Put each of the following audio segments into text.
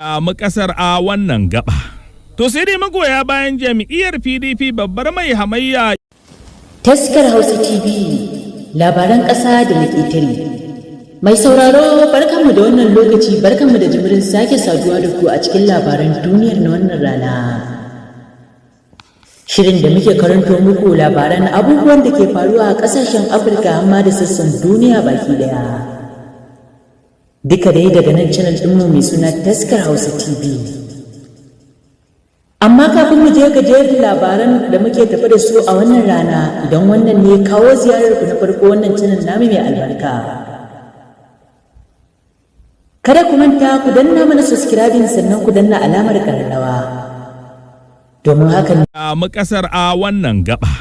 Mu kasar a wannan gaba. To sai dai magoya bayan jam'iyyar PDP babbar mai hamayya. Taskar Hausa TV, labaran ƙasa da na ƙetare. Mai sauraro, barkanmu da wannan lokaci, barkanmu da jimirin sake saduwa da ku a cikin labaran duniyar na wannan rana. Shirin da muke karanto muku labaran abubuwan da ke faruwa a ƙasashen Afirka amma da sassan duniya baki ɗaya. Duka dai daga nan channel ɗinmu mai suna Taskar Hausa TV. Amma kafin mu je ga jerin labaran da muke tafi da su a wannan rana, idan wannan ne kawo ziyarar ku na farko wannan channel namu mai albarka, kada ku manta ku danna mana subscribing, sannan ku danna alamar ƙararrawa. Domin hakan mu kasar a wannan gaba.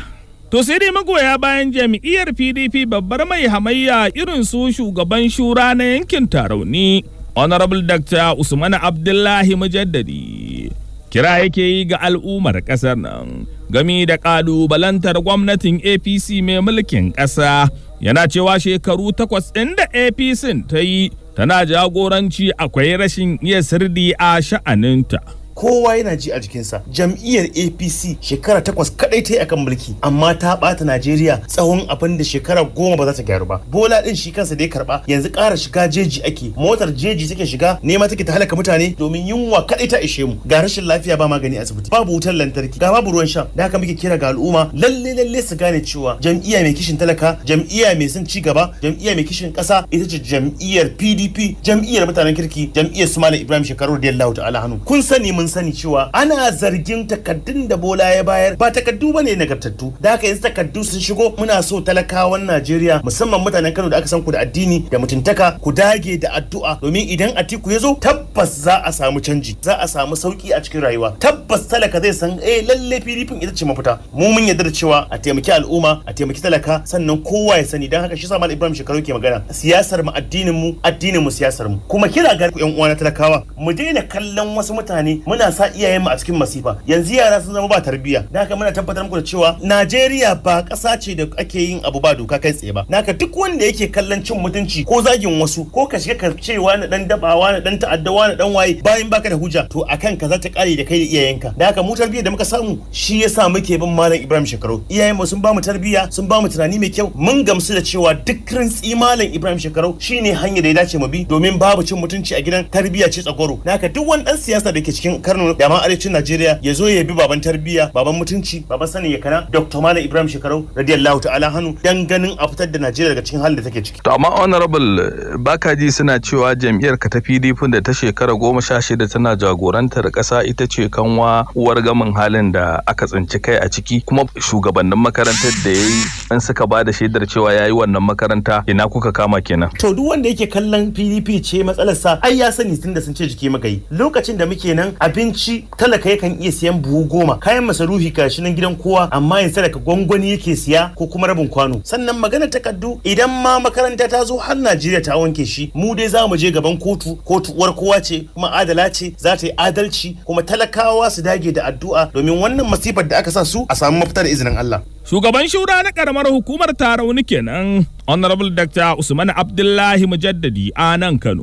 To sai dai magoya bayan jam'iyyar PDP babbar mai hamayya irin su shugaban shura na yankin Tarauni, Honorable Dr. Usman Abdullahi Mujaddadi, kira yake yi ga al'ummar kasar nan gami da kalubalantar gwamnatin APC mai mulkin ƙasa, yana cewa shekaru 8 ɗin da APC ta yi tana jagoranci akwai rashin iya sirdi a sha'aninta. Kowa yana ji a jikinsa, jam'iyyar APC shekara 8 kadai ta yi akan mulki, amma ta bata Najeriya tsawon abin da shekara 10 ba za ta gyaru ba. Bola din shi kansa da ya karba, yanzu ƙara shiga jeji ake, motar jeji take shiga, nema take ta halaka mutane, domin yunwa kadai ta ishe mu, ga rashin lafiya, ba magani asibiti, babu wutar lantarki, ga babu ruwan sha. Da haka muke kira ga al'umma, lalle lalle su gane cewa jam'iyya mai kishin talaka, jam'iyya mai son ci gaba, jam'iyya mai kishin ƙasa ita ce jam'iyyar PDP, jam'iyyar mutanen kirki, jam'iyyar su Malam Ibrahim Shekarau radiyallahu ta'ala anhu. Kun sani, mun sani cewa ana zargin takaddun da Bola ya bayar ba takaddu bane nagartattu. Da haka yanzu takaddu sun shigo. Muna so talakawan Najeriya, musamman mutanen Kano da aka san ku da addini da mutuntaka, ku dage da addu'a, domin idan Atiku ya zo, tabbas za a samu canji, za a samu sauki a cikin rayuwa. Tabbas talaka zai san eh lalle PDP ita ce mafita. Mu mun yarda da cewa a taimaki al'umma, a taimaki talaka, sannan kowa ya sani. Dan haka shi sa Malam Ibrahim Shekarau ke magana, siyasar mu addinin mu, addinin mu siyasar mu. Kuma kira ga yan uwa na talakawa, mu daina kallon wasu mutane muna sa iyayen mu a cikin masifa. Yanzu yara sun zama ba tarbiyya. Dan haka muna tabbatar muku da cewa Najeriya ba ƙasa ce da ake yin abu ba doka kai tsaye ba. Naka duk wanda yake kallon cin mutunci ko zagin wasu, ko ka shiga ka ce wani dan dabawa, wani dan ta'adda, wani dan waye, bayan baka da hujja, to akan ka za ta kare da kai da iyayenka. Da haka mu tarbiyyar da muka samu shi yasa muke bin Malam Ibrahim Shekarau. Iyayen mu sun ba mu tarbiyya, sun ba mu tunani mai kyau. Mun gamsu da cewa duk rintsi, Malam Ibrahim Shekarau shine hanyar da ya dace mu bi, domin babu cin mutunci a gidan tarbiyya ce tsagwaro. Da haka duk wani dan siyasa da ke cikin Kano da ma arewacin Najeriya ya zo ya bi baban tarbiyya, baban mutunci, baban sanin ya kana, Dr. Malam Ibrahim Shekarau radiyallahu ta'ala anhu, dan ganin a fitar da Najeriya daga cikin halin da take ciki. To amma Honorable, baka ji suna cewa jam'iyyar ka ta PDP da ta shekara 16 tana jagorantar ƙasa ita ce kanwa uwar gamin halin da aka tsinci kai a ciki? Kuma shugabannin makarantar da yayi an suka ba da shaidar cewa yayi wannan makaranta, ina kuka kama kenan? To duk wanda yake kallon PDP ce matsalarsa, ai ya sani, tunda sun ce jiki magayi. Lokacin da muke nan, abinci talaka yakan iya siyan buhu 10, kayan masarufi gashi nan gidan kowa, amma yanzu talaka gwangwani yake siya ko kuma rabin kwano. Sannan magana takardu, idan ma makaranta ta zo har Najeriya ta wanke shi, mu dai za mu je gaban kotu. Kotu uwar kowa ce kuma adala ce, za ta yi adalci. Kuma talakawa su dage da addu'a, domin wannan masifar da aka sa su, a samu mafita da izinin Allah. Shugaban shura na karamar hukumar Tarauni kenan, Honorable Dr. Usman Abdullahi Mujaddadi a nan Kano.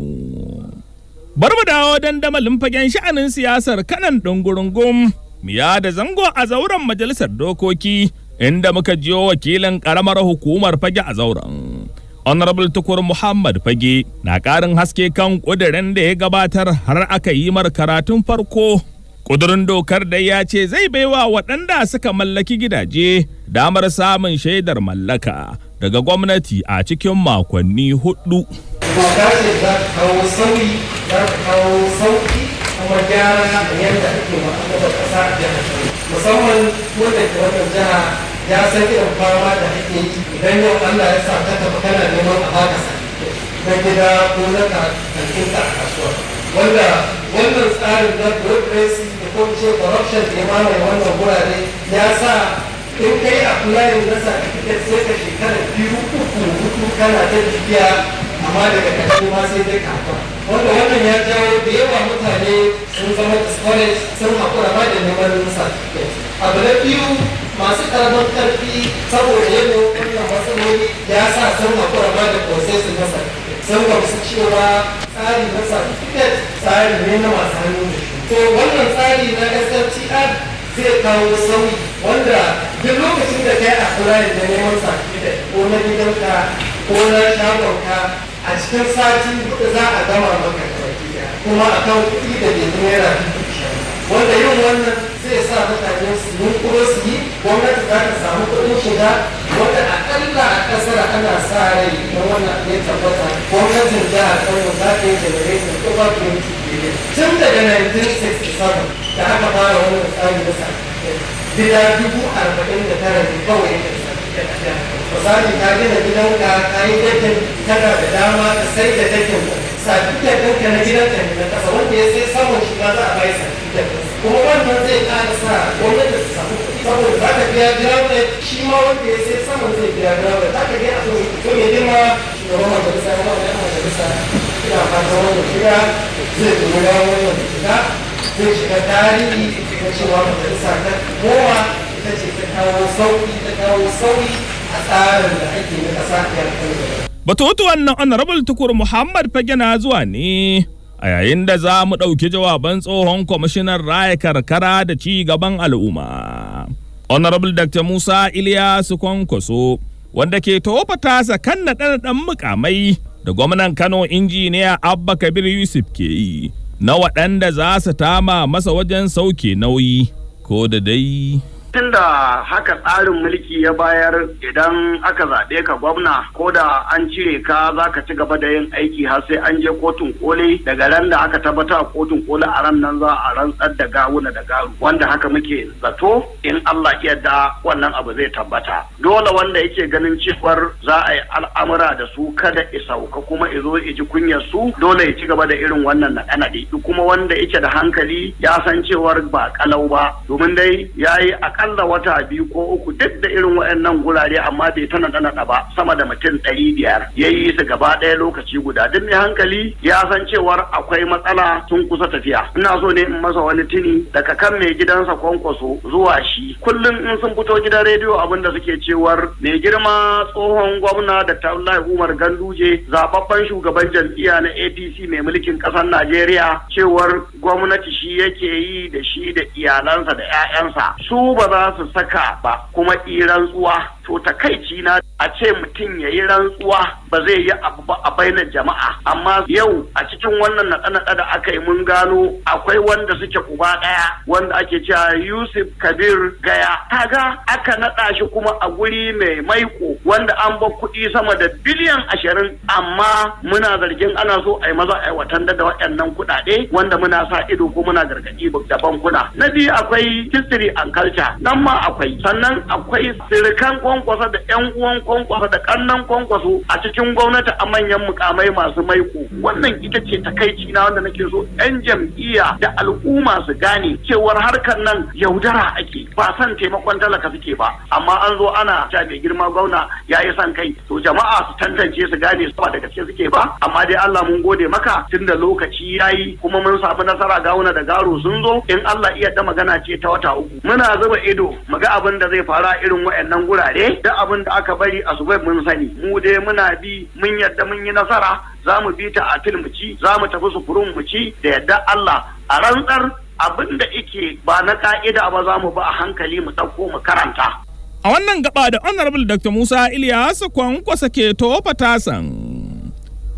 Bar mu dawo dandamalin fagen sha'anin siyasar kanan ɗungurungum, miya da zango a zauren majalisar dokoki, inda muka jiyo wakilin karamar hukumar Fage a zauren, Honorable Tukur Muhammad Fage, na ƙarin haske kan ƙudurin da ya gabatar har aka yi mar karatun farko. Ƙudurin dokar da ya ce zai baiwa waɗanda suka mallaki gidaje damar samun shaidar mallaka daga gwamnati a cikin makonni 4. Doka ce za ta kawo sauyi, za ta kawo sauki kuma gyara da yadda ake mu'amalar ƙasa a jihar Kano. Musamman wanda ke wannan jiha ya san irin fama da ake yi idan yau Allah ya sa ka tafi kana neman a baka certificate na gida ko na kantinka a kasuwa. Wanda wannan tsarin na bureaucracy da ko ce corruption da ya mamaye wannan wurare ya sa in kai applying na certificate, sai ka shekara 2, 3, 4 kana ta bibiya, amma daga ƙarshe ma sai dai ka haƙura. Wanda wannan ya jawo da yawa mutane sun zama discouraged, sun haƙura ma da neman certificate. Abu na biyu, masu ƙaramin ƙarfi, saboda yanayin wannan matsaloli ya sa sun haƙura ma da processing na certificate. Sun gamsu cewa tsari na certificate Tsari ne na masu hannu da shi. To wannan tsari na SFTR zai kawo sauyi, wanda duk lokacin da kai apply da neman certificate, ko na gidanka ko na shagonka, a cikin sati 4 za a gama maka, kuma a kan kuɗi da bai ₦5,000, wanda yin wannan zai sa mutane su yunkuro su yi. Gwamnati za ta samu kuɗin shiga, wanda akalla a ƙasar ana sa rai na wannan ya tabbata, gwamnatin jihar Kano za ta yi generating over 20 billion. Tun daga 1967 da aka fara wannan tsari na certificate, gida 49,000 ne kawai yake da certificate a jihar. Misali, ka gina gidanka, ka yi decking, kana da dama ka sai da decking. Certificate ɗinka na gidanka ne na ƙasa. Wanda ya sai saman shi ma za a bai certificate ɗinsa. Kuma wannan zai ƙara sa gwamnati su samu kuɗi, saboda za ka biya ground, shi ma wanda ya sai saman zai biya ground. Za ka biya a so. To, mai girma shugaban majalisa, kuma wani majalisa, ina fatan wannan shiga zai goyi bayan wannan shiga, zai shiga tarihi na cewa majalisa ta 10 ita ce ta kawo sauƙi, ta kawo sauyi a tsarin da ake na ƙasa a yankin. Batutuwan nan, Honorable Tukur Muhammad Fage, na zuwa ne a yayin da za mu ɗauki jawaban tsohon kwamishinan raya karkara da ci gaban al'umma, Honorable Dr. Musa Iliyasu Kwankwaso, wanda ke tofa tasa kan naɗe-naɗen mukamai da gwamnan Kano Injiniya Abba Kabir Yusuf ke yi na waɗanda za su tama masa wajen sauke nauyi, ko da dai. Tunda haka tsarin mulki ya bayar, idan aka zaɓe ka gwamna, ko da an cire ka, za ka ci gaba da yin aiki har sai an je kotun koli. Daga ran da aka tabbata a kotun koli, a ran nan za a rantsar da Gawuna da Garu, wanda haka muke zato in Allah yarda wannan abu zai tabbata. Dole wanda yake ganin cewar za a yi al'amura da su kada i sauka kuma i zo i ji kunyar su, dole ya ci gaba da irin wannan naɗe-naɗe. Kuma wanda yake da hankali ya san cewar ba kalau ba, domin dai ya yi akalla wata 2 ko 3 duk da irin waɗannan gurare, amma bai ta naɗa ba. Sama da mutum 500 ya yi su gaba ɗaya lokaci guda. Duk mai hankali ya san cewar akwai matsala, sun kusa tafiya. Ina so ne in masa wani tuni daga kan mai gidansa Kwankwaso zuwa shi. Kullum in sun fito gidan rediyo, abin da suke cewar mai girma tsohon gwamna da Abdullahi Umar Ganduje, zababben shugaban jam'iyya na APC mai mulkin ƙasar Najeriya, cewar gwamnati shi yake yi da shi da iyalansa da 'ya'yansa, su ba za su saka ba kuma i rantsuwa. To, takaici na a ce mutum ya yi rantsuwa ba zai yi abu ba a bainar jama'a. Amma yau a cikin wannan naɗe-naɗe da aka yi, mun gano akwai wanda suke uba ɗaya, wanda ake cewa Yusuf Kabir Gaya. Kaga aka naɗa shi kuma a guri mai maiko, wanda an bar kuɗi sama da biliyan 20, amma muna zargin ana so a yi maza a watan da waɗannan kuɗaɗe, wanda muna sa ido ko muna gargaɗi da bankuna. Na biyu, akwai history and culture, nan ma akwai. Sannan akwai sirikan Kwankwaso da yan uwan Kwankwaso da kannan Kwankwaso a cikin gwamnati a manyan mukamai masu maiko. Wannan ita ce takaici na, wanda nake so yan jam'iyya da al'umma su gane cewar harkar nan yaudara ake, ba son taimakon talaka suke ba. Amma an zo ana cewa mai girma gwamna ya yi son kai. To, jama'a su tantance, su gane su ba da gaske suke ba. Amma dai Allah mun gode maka, tunda lokaci yayi kuma mun samu nasara, Gawuna da Garo sun zo. In Allah iya da magana ce ta wata 3, muna zuba ido mu ga abin da zai faru a irin wayannan gurare. Duk abin da aka bari a subai mun sani. Mu dai muna bi, mun yadda mun yi nasara, za mu bi ta a mu ci, za mu tafi supreme mu ci da yadda Allah. A rantsar, abin da ike ba na ka'ida ba, za mu ba a hankali mu ɗauko mu karanta. A wannan gaba da Honorable Dr. Musa Iliyasu Kwankwasa ke tofa tasan,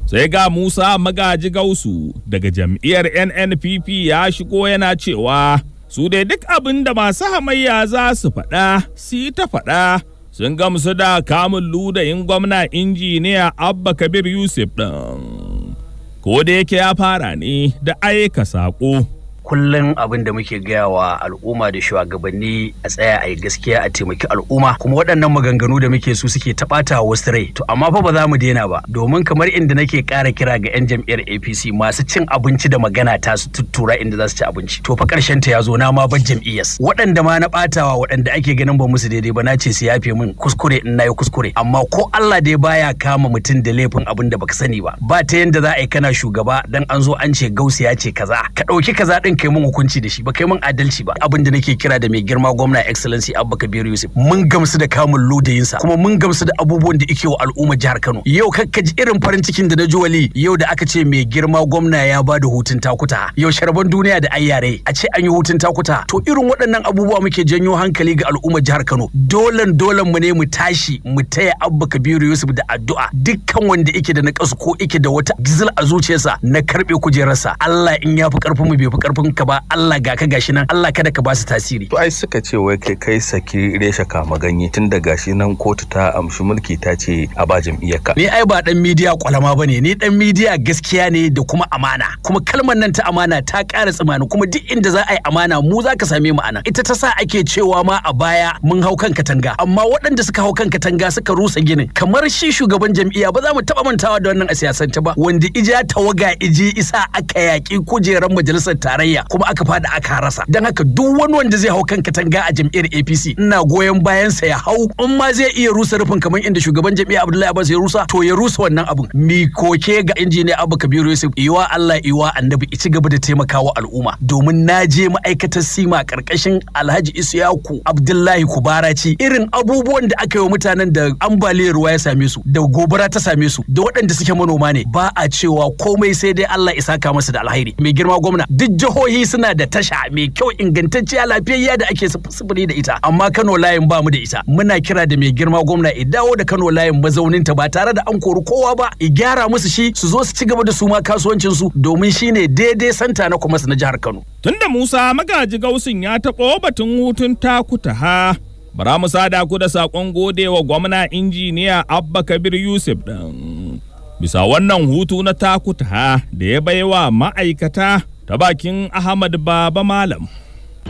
sai ga Musa Magaji Gausu daga jam'iyyar NNPP ya shigo yana cewa su dai duk abin da masu hamayya za su faɗa su yi ta faɗa, sun gamsu da kamun ludayin gwamna Injiniya Abba Kabir Yusuf ɗin. Ko da yake ya fara ne da aika saƙo. Kullum abin da muke gaya wa al'umma da shugabanni, a tsaya a yi gaskiya, a taimaki al'umma. Kuma waɗannan maganganu da muke, su suke taɓata wasu rai. To, amma fa ba za mu daina ba, domin kamar inda nake ƙara kira ga 'yan jam'iyyar APC masu cin abinci da magana ta, su tuttura inda za su ci abinci. To fa, ƙarshen ta ya zo. Na ma bar jam'iyyar. Waɗanda ma na ɓatawa, waɗanda ake ganin ba musu daidai ba, na ce su yafe min kuskure in nayi kuskure. Amma ko Allah dai baya kama mutum da laifin abin da baka sani ba. Ba ta yanda za a yi kana shugaba, dan an zo an ce Gausu ya ce kaza, ka ɗauki kaza ɗin. kai mun hukunci da shi ba, kai mun adalci ba. Abin da nake kira da mai girma gwamna, Excellency Abba Kabiru Yusuf, mun gamsu da kamun ludayinsa, kuma mun gamsu da abubuwan da yake wa al'ummar jihar Kano. Yau kakka ji irin farin cikin da na ji, Wali, yau da aka ce mai girma gwamna ya ba da hutun takuta. Yau sharban duniya da ayyare a ce an yi hutun takuta. To, irin waɗannan abubuwa muke janyo hankali ga al'ummar jihar Kano. Dolen dolen mu ne mu tashi mu taya Abba Kabiru Yusuf da addu'a. Dukkan wanda yake da naƙasu ko yake da wata gizil a zuciyarsa na karɓe kujerarsa, Allah in ya fi karfin mu bai fi karfin ka ba, Allah ga ka gashi nan, Allah kada ka ba su tasiri. To, ai suka ce wai kai kai saki reshe kama ganye, tun da gashi nan kotu ta amshi mulki, ta ce a ba jam'iyyar ka. Ni ai ba dan midiya kwalama bane, ni dan midiya gaskiya ne da kuma amana. Kuma kalmar nan ta amana ta ƙara tsimani, kuma duk inda za a yi amana mu za ka same mu anan. Ita ta sa ake cewa ma a baya mun hau kan katanga, amma waɗanda suka hau kan katanga suka rusa ginin, kamar shi shugaban jam'iyya, ba za mu taɓa mantawa da wannan a siyasance ba, wanda ija tawaga ije isa aka yaƙi kujerar majalisar tarayya kuma aka fada aka rasa. Don haka duk wani wanda zai hau kan katanga a jam'iyyar APC, ina goyon bayansa ya hau. In ma zai iya rusa rufin kamar inda shugaban jam'iyyar Abdullahi Abbas ya rusa, to ya rusa wannan abun. Mi koke ga injiniya Abba Kabiru Yusuf, iwa Allah iwa Annabi, ci gaba da taimakawa al'umma, domin na je ma'aikatar SEMA karkashin Alhaji Isiyaku Abdullahi Kubaraci, irin abubuwan da aka yi wa mutanen da ambaliyar ruwa ya same su, da gobara ta same su, da waɗanda suke manoma ne, ba a cewa komai sai dai Allah ya saka masa da alhairi. Mai girma gwamna, duk jihohi suna da tasha mai kyau, ingantacciya, lafiyayya da ake sufuri da ita, amma Kano layin ba mu da ita. Muna kira da mai girma gwamna ya dawo da Kano layin mazaunin ta ba tare da an kori kowa ba, ya gyara musu shi, su zo su ci gaba da su ma kasuwancin su, domin shine daidai santa na kuma na jihar Kano. Tunda Musa Magaji Gausun ya taɓo batun hutun takuta ha, bara mu sada ku da saƙon godewa gwamna Injiniya Abba Kabir Yusuf ɗin, bisa wannan hutu na takuta ha da ya baiwa ma'aikata, ta bakin Ahmad Baba Malam.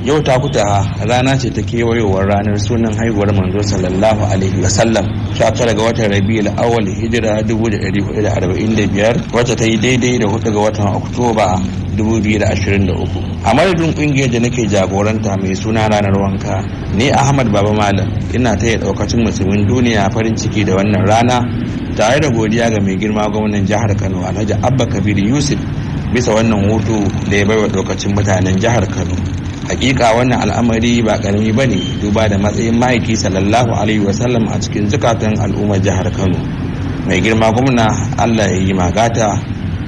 Yau takuta rana ce ta kewayowar ranar sunan haihuwar manzo sallallahu alaihi wasallam, 19 ga watan Rabiul Awwal, hijira 1445, wacce ta yi daidai da 4 ga watan Oktoba 2023. A madadin kungiyar da nake jagoranta mai suna Ranar Wanka, ni Ahmad Baba Malam ina taya daukacin musulmin duniya farin ciki da wannan rana, tare da godiya ga mai girma gwamnan jihar Kano, Alhaji Abba Kabir Yusuf, bisa wannan hutu da ya baiwa daukacin mutanen jihar Kano. Hakika wannan al'amari ba karami ba ne, duba da matsayin ma'aiki sallallahu alaihi wasallam a cikin zukatan al'ummar jihar Kano. Mai girma gwamna, Allah ya yi magata,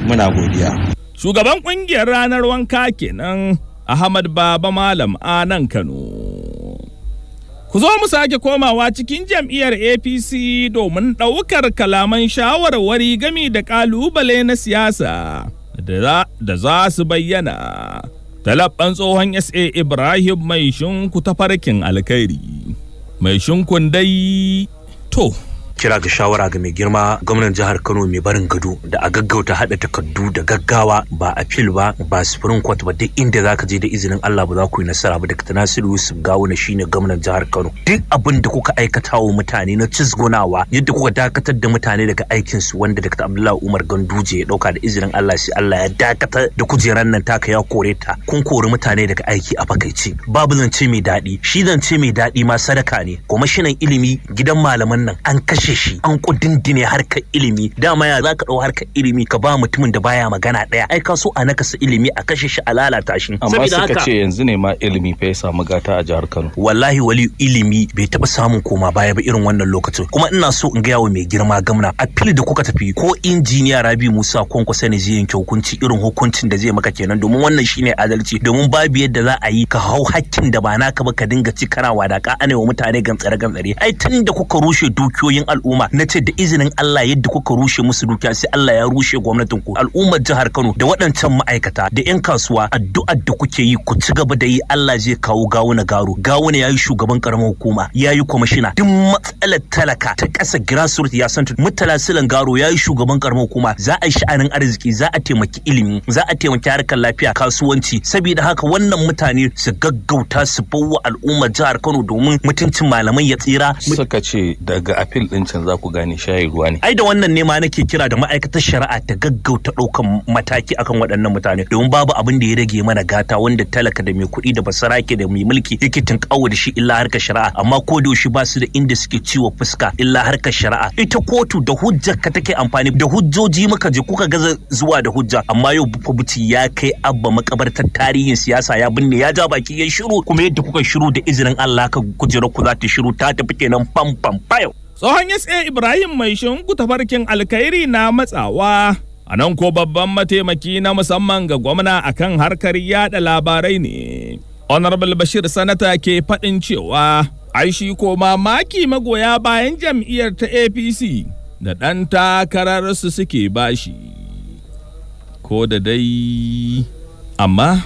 muna godiya. Shugaban kungiyar Ranar Wanka kenan, Ahmad Baba Malam a nan Kano. Ku zo mu sake komawa cikin jam'iyyar APC domin ɗaukar kalaman shawarwari gami da ƙalubale na siyasa da za su bayyana. Talabban tsohon SA Ibrahim Mai Shinku ta farkin alkhairi. Mai Shinkun dai to. Kira ga shawara ga mai girma gwamnan jihar Kano mai barin gado da a gaggauta hada takardu da gaggawa, ba appeal ba, ba Supreme Court ba, duk inda zaka je da izinin Allah ba za ku yi nasara ba. Dr. Nasiru Yusuf Gawuna shine gwamnan jihar Kano. Duk abin da kuka aikata wa mutane na cizgunawa, yadda kuka dakatar da mutane daga aikin su wanda Dr. Abdullahi Umar Ganduje ya dauka, da izinin Allah shi Allah ya dakatar da kujeran nan taka, ya kore ta. Kun kori mutane daga aiki a fakaice, babu zance mai daɗi, shi zance mai daɗi ma sadaka ne. Kwamishinan ilimi, gidan malaman nan an kashe shi, an kudindine harkar ilimi. Dama ya zaka dau harkar ilimi ka ba mutumin da baya magana daya? Ai ka so a nakasa ilimi, a kashe shi, a lalata shi. Amma suka ce yanzu ne ma ilimi fa ya samu gata a jihar Kano. Wallahi wali, ilimi bai taba samun koma baya ba irin wannan lokacin. Kuma ina so in gaya wa mai girma gwamna, appeal da kuka tafi, ko injiniya Rabi Musa Kwankwaso ne zai yanke hukunci, irin hukuncin da zai maka kenan, domin wannan shine adalci, domin babu yadda za a yi ka hau hakkin da ba naka ba ka dinga ci kana wadaka, ana wa mutane gantsare gantsare. Ai tun da kuka rushe dukiyoyin al'umma, na ce da izinin Allah yadda kuka rushe musu dukiya sai Allah ya rushe gwamnatin ku. Al'ummar jihar Kano da waɗancan ma'aikata da 'yan kasuwa, addu'ar da kuke yi ku ci gaba da yi, Allah zai kawo Gawuna Garo. Gawuna yayi shugaban karamar hukuma, yayi kwamishina, duk matsalar talaka ta ƙasa grassroots ya san. Murtala Silan Garo yayi shugaban karamar hukuma, za a yi sha'anin arziki, za a taimaki ilimi, za a taimaki harkar lafiya, kasuwanci. Saboda haka wannan mutane su gaggauta su bawa al'ummar jihar Kano domin mutuncin malamai ya tsira. Suka ce daga appeal din musuluncin za ku gane shayi ruwa ne. Ai da wannan ne ma nake kira da ma'aikatar shari'a ta gaggauta ɗaukan mataki akan waɗannan mutane, domin babu abin da ya rage mana gata wanda talaka da mai kuɗi da basarake da mai mulki yake tunkawo da shi illa harkar shari'a, amma ko da yaushe ba su da inda suke ciwo fuska illa harkar shari'a. Ita kotu da hujjar ka take amfani, da hujjoji muka je kuka gaza zuwa da hujja, amma yau Buci ya kai Abba makabartar tarihin siyasa, ya binne, ya ja baki ya shiru. Kuma yadda kuka shiru, da izinin Allah ka kujerar ku za ta shiru, ta tafi kenan, pam pam fayo. Tsohon SA Ibrahim Mai Shingu tafarkin alkhairi na matsawa. A nan ko babban mataimaki na musamman ga gwamna akan harkar yada labarai ne. Honorable Bashir Sanata ke faɗin cewa ai shi ko mamaki magoya bayan jam'iyyar ta APC da ɗan takararsu suke bashi. Ko da dai amma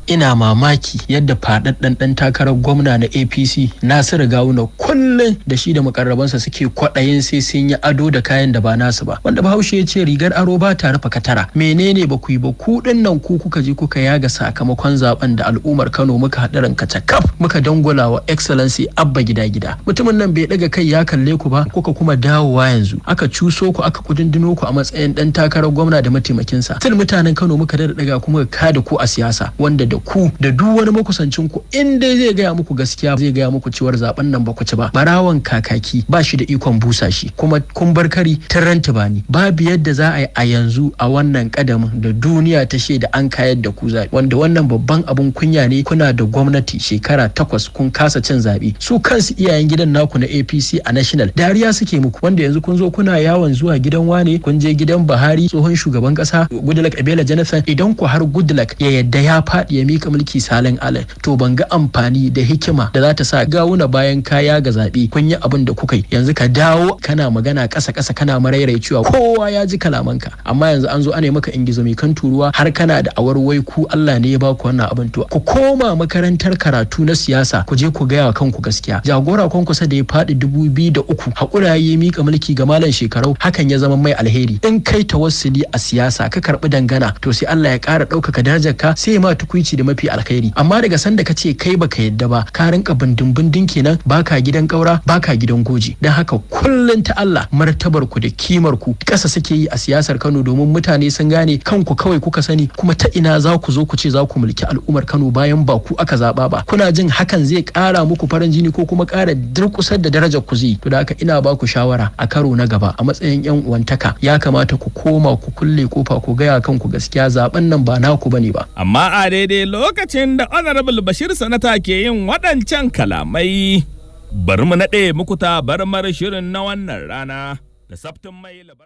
Ina mamaki yadda faɗaɗɗen ɗan takarar gwamna na APC Nasiru Gawuna kullum da shi da mukarrabansa suke kwaɗayin sai sun yi ado da kayan da ba nasu ba, wanda Bahaushe ya ce rigar aro ba ta rufe katara. Menene ba ku yi ba? Ku ɗin nan ku kuka je kuka yaga sakamakon zaben da al'ummar Kano muka haɗu rankace kaf muka dangula wa Excellency Abba gida gida. Mutumin nan bai ɗaga kai ya kalle ku ba, kuka kuma dawowa yanzu aka cuso ku, aka kudindino ku a matsayin ɗan takarar gwamna da mataimakinsa. Tun mutanen Kano muka daɗa ɗaga kuma kada ku a siyasa, wanda da ku da duk wani makusancin ku in dai zai gaya muku gaskiya, zai gaya muku cewar zaben nan ba ku ci ba. Barawan kakaki ba shi da ikon busa shi, kuma kun bar kari taranta ba ni babu yadda za a yi a yanzu a wannan kadamin da duniya ta shaida an kayar da ku zaɓe, wanda wannan babban abun kunya ne. Kuna da gwamnati shekara 8 kun kasa cin zaɓe. Su kansu iyayen gidan naku na APC a national dariya suke muku, wanda yanzu kun zo kuna yawon zuwa gidan wane, kun je gidan Buhari, tsohon shugaban kasa Goodluck Ebele Jonathan. Idan ku har Goodluck ya yadda ya faɗi ya mika mulki salin alin, to ban ga amfani da hikima da za ta sa Gawuna bayan kaya ga zaɓe kun yi abin da kuka yi yanzu ka dawo kana magana ƙasa ƙasa kana marairai cewa kowa ya ji kalamanka. Amma yanzu an zo ana maka ingizo mai kan turuwa, har kana da awar wai ku Allah ne ya baku wannan abin. To ku koma makarantar karatu na siyasa, ku je ku gaya wa kanku gaskiya. Jagora Kwankwasa da ya faɗi 2003, haƙura ya mika mulki ga Malam Shekarau, hakan ya zama mai alheri. In kai tawassuli a siyasa ka karɓi dangana, to sai Allah ya ƙara ɗaukaka darajarka, sai ya ma tukuici da mafi alkhairi. Amma daga sanda ka ce kai baka yadda ba, ka rinka bindin bindin kenan, baka gidan kaura baka gidan goji. Dan haka kullun ta Allah martabar ku da kimar ku ƙasa suke yi a siyasar Kano, domin mutane sun gane kanku kawai kuka sani. Kuma ta ina za ku zo ku ce za ku mulki al'ummar Kano bayan ba ku aka zaba ba? Kuna jin hakan zai ƙara muku farin jini ko kuma ƙara durƙusar da darajar ku zai? To da haka ina ba ku shawara a karo na gaba, a matsayin yan uwantaka, ya kamata ku koma ku kulle kofa ku gaya kanku gaskiya, zaben nan ba naku bane ba. Amma a daidai lokacin da Honorable Bashir Sanata ke yin waɗancan kalamai, bari mu naɗe muku tabarmar shirin na wannan rana da sabtin mai labar.